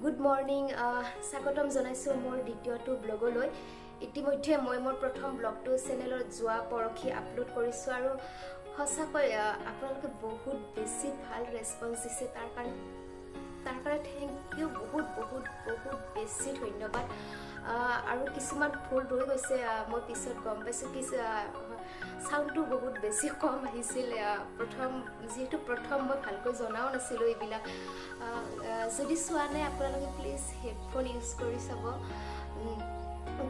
Good morning, স্বাগতম জনাইছোঁ মোৰ দ্বিতীয়টো ব্লগলৈ। ইতিমধ্যে মই মোৰ প্ৰথম ব্লগটো চেনেলত যোৱা পৰহি আপলোড কৰিছোঁ আৰু সঁচাকৈ আপোনালোকে বহুত বেছি ভাল ৰেচপন্স দিছে, তাৰ কাৰণে thank U, বহুত বহুত বহুত বেছি ধন্যবাদ। আৰু কিছুমান ভুল ৰৈ গৈছে, মই পিছত গম পাইছোঁ কি চাউণ্ডটো বহুত বেছি কম আহিছিল। প্ৰথম যিহেতু প্ৰথম মই ভালকৈ জনাও নাছিলোঁ এইবিলাক। যদি চোৱা নাই আপোনালোকে প্লিজ হেডফোন ইউজ কৰি চাব।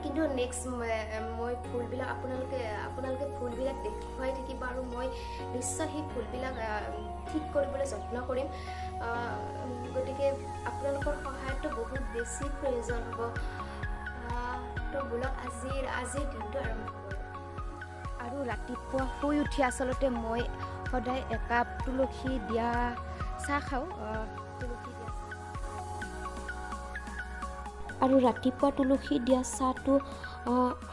কিন্তু নেক্সট মই ভুলবিলাক আপোনালোকে ভুলবিলাক দেখুৱাই থাকিব আৰু মই নিশ্চয় সেই ভুলবিলাক ঠিক কৰিবলৈ যত্ন কৰিম। গতিকে আপোনালোকৰ সহায়টো বহুত বেছি প্ৰয়োজন হ'ব। তো বোলক আজিৰ দিনটো আৰম্ভ কৰোঁ। আৰু ৰাতিপুৱা শুই উঠি আচলতে মই সদায় একাপ তুলসী দিয়া চাহ খাওঁ। তুলসী দিয়া আৰু ৰাতিপুৱা তুলসী দিয়া চাহটো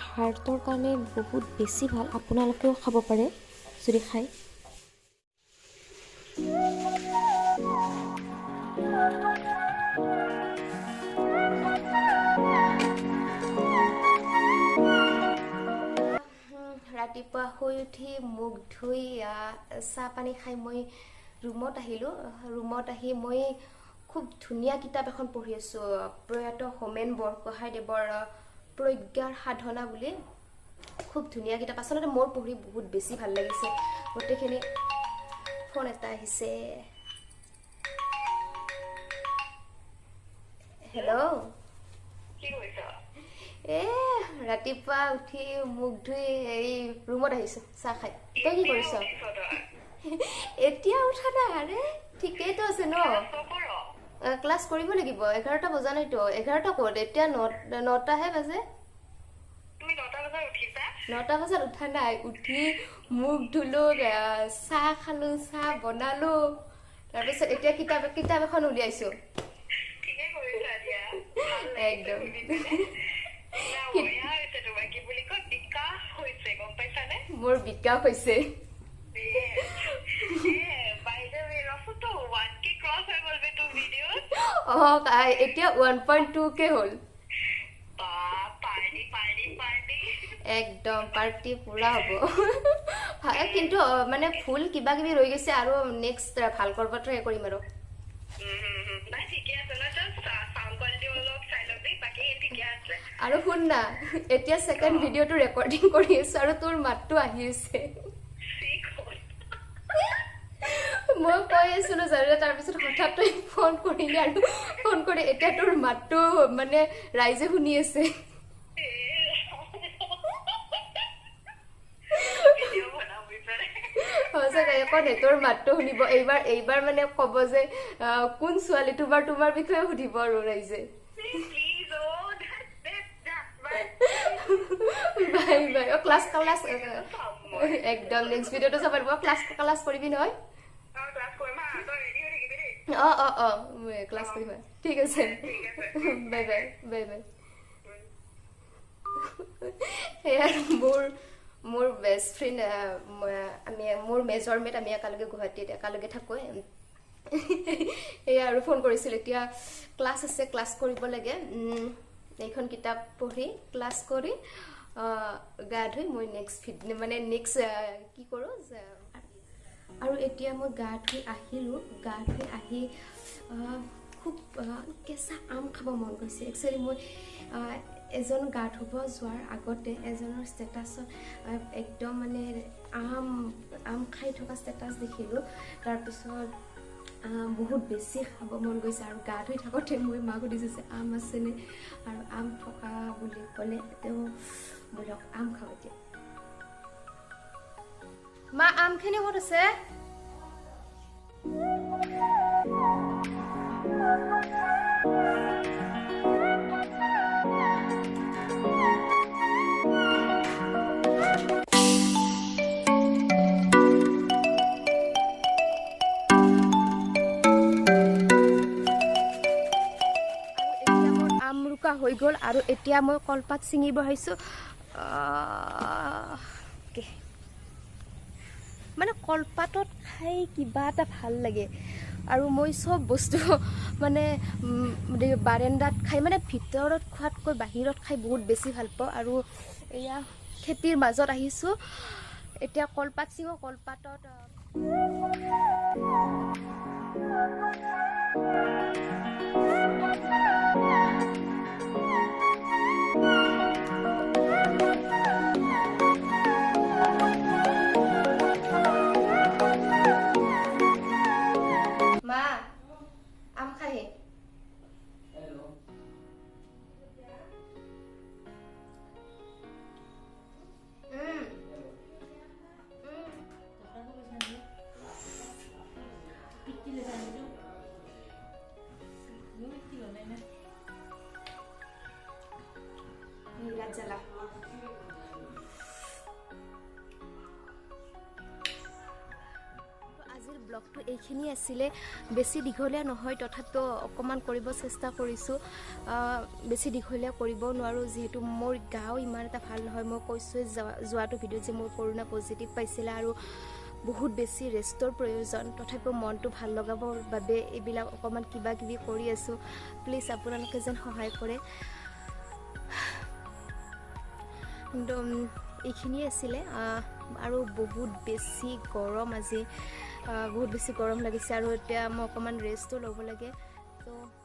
হাৰ্টৰ কাৰণে বহুত বেছি ভাল, আপোনালোকেও খাব পাৰে যদি খায়। ৰাতিপুৱা শুই উঠি মুখ ধুই চাহ পানী খাই মই ৰুমত আহিলোঁ। ৰুমত আহি মই খুব ধুনীয়া কিতাপ এখন পঢ়ি আছোঁ, প্ৰয়াত হোমেন বৰগোহাঁইদেৱৰ প্ৰজ্ঞাৰ সাধনা বুলি। খুব ধুনীয়া কিতাপ, আচলতে মোৰ পঢ়ি বহুত বেছি ভাল লাগিছে গোটেইখিনি। ফোন এটা আহিছে। হেল্ল', এ ৰাতিপুৱা উঠি মুখ ধুই এই ৰুমত আহিছোঁ চাহ খাই। তই কি কৰিছ? এতিয়া উঠা নাই? আৰে ঠিকেইতো আছে ন, ক্লাছ কৰিব লাগিব। 11টা বজা নাইতো। 11টা ক'ত, এতিয়া 9টাহে বাজে। 9টা বজাত উঠা নাই, উঠি মুখ ধুলো, চাহ খালো, চাহ বনালো, তাৰপিছত এতিয়া কিতাপ এখন উলিয়াইছো। একদম মোৰ বিকাশ হৈছে। এতিয়া 1.2K হ'ল। একদম পাৰ্টি পুৰা হ'ব। কিন্তু মানে ফুল কিবা কিবি ৰৈ গৈছে আৰু নেক্সট ভাল কৰিব ট্ৰাই কৰিম আৰু। আৰু শুন না, এতিয়া ছেকেণ্ড ভিডিঅ'টো ৰেকৰ্ডিং কৰি আছো আৰু তোৰ মাতটো আহি আছে। মই কৈ আছিলো জানো, তাৰপিছত হঠাৎ তই ফোন কৰিলি আৰু ফোন কৰি এতিয়া তোৰ মাতটো মানে ৰাইজে শুনি আছে। সঁচাকৈ একো তোৰ মাতটো শুনিব এইবাৰ মানে ক'ব যে কোন ছোৱালী, তোমাৰ বিষয়ে সুধিব আৰু ৰাইজে। Bye bye. অ ক্লাছ একদম নেক্সট ভিডিঅ'টো চাব লাগিব। ক্লাছ কৰিবি নহয়? অ অ অ ক্লাছ কৰিম। ঠিক আছে, বাই বাই বাই বাই। সেয়া মোৰ বেষ্ট ফ্ৰেণ্ড, আমি মোৰ মেজৰ মেট, আমি একেলগে গুৱাহাটীত একেলগে থাকোঁ। সেয়া আৰু ফোন কৰিছিলোঁ। এতিয়া ক্লাছ আছে, ক্লাছ কৰিব লাগে। এইখন কিতাপ পঢ়ি ক্লাছ কৰি গা ধুই মই নেক্সট মানে নেক্সট কি কৰোঁ। আৰু এতিয়া মই গা ধুই আহিলোঁ। গা ধুই আহি খুব কেঁচা আম খাব মন গৈছে। একচুৱেলি মই এজন গা ধুব যোৱাৰ আগতে এজনৰ ষ্টেটাছত একদম মানে আম খাই থকা ষ্টেটাছ দেখিলোঁ। তাৰপিছত বহুত বেছি খাব মন গৈছে। আৰু গা ধুই থাকোঁতে মই মাক সুধিছোঁ যে আম আছেনে, আৰু আম থকা বুলি ক'লে তেওঁ বোলক আম খাওঁ এতিয়া। মা আমখিনি ক'ত আছে? আম ৰুকা হৈ গ'ল আৰু এতিয়া মই কলপাত ছিঙিব আহিছোঁ। মানে কলপাতত খাই কিবা এটা ভাল লাগে। আৰু মই চব বস্তু মানে বাৰেণ্ডাত খাই, মানে ভিতৰত খোৱাতকৈ বাহিৰত খাই বহুত বেছি ভাল পাওঁ। আৰু এয়া খেতিৰ মাজত আহিছোঁ, এতিয়া কলপাত ছিঙো। কলপাতত মা আম খাহে। জ্বালা। আজিৰ ব্লগটো এইখিনি আছিলে, বেছি দীঘলীয়া নহয়, তথাপিও অকণমান কৰিব চেষ্টা কৰিছোঁ। বেছি দীঘলীয়া কৰিব নোৱাৰোঁ, যিহেতু মোৰ গাও ইমান এটা ভাল নহয়। মই কৈছোঁৱে যোৱাটো ভিডিঅ'ত যে মোৰ কৰোণা পজিটিভ পাইছিলে আৰু বহুত বেছি ৰেষ্টৰ প্ৰয়োজন। তথাপিও মনটো ভাল লগাবৰ বাবে এইবিলাক অকণমান কিবা কিবি কৰি আছোঁ। প্লিজ আপোনালোকে যেন সহায় কৰে। এইখিনিয়ে আছিলে। আৰু বহুত বেছি গৰম আজি, বহুত বেছি গৰম লাগিছে আৰু এতিয়া মই অকণমান ৰেষ্টো ল'ব লাগে। ত'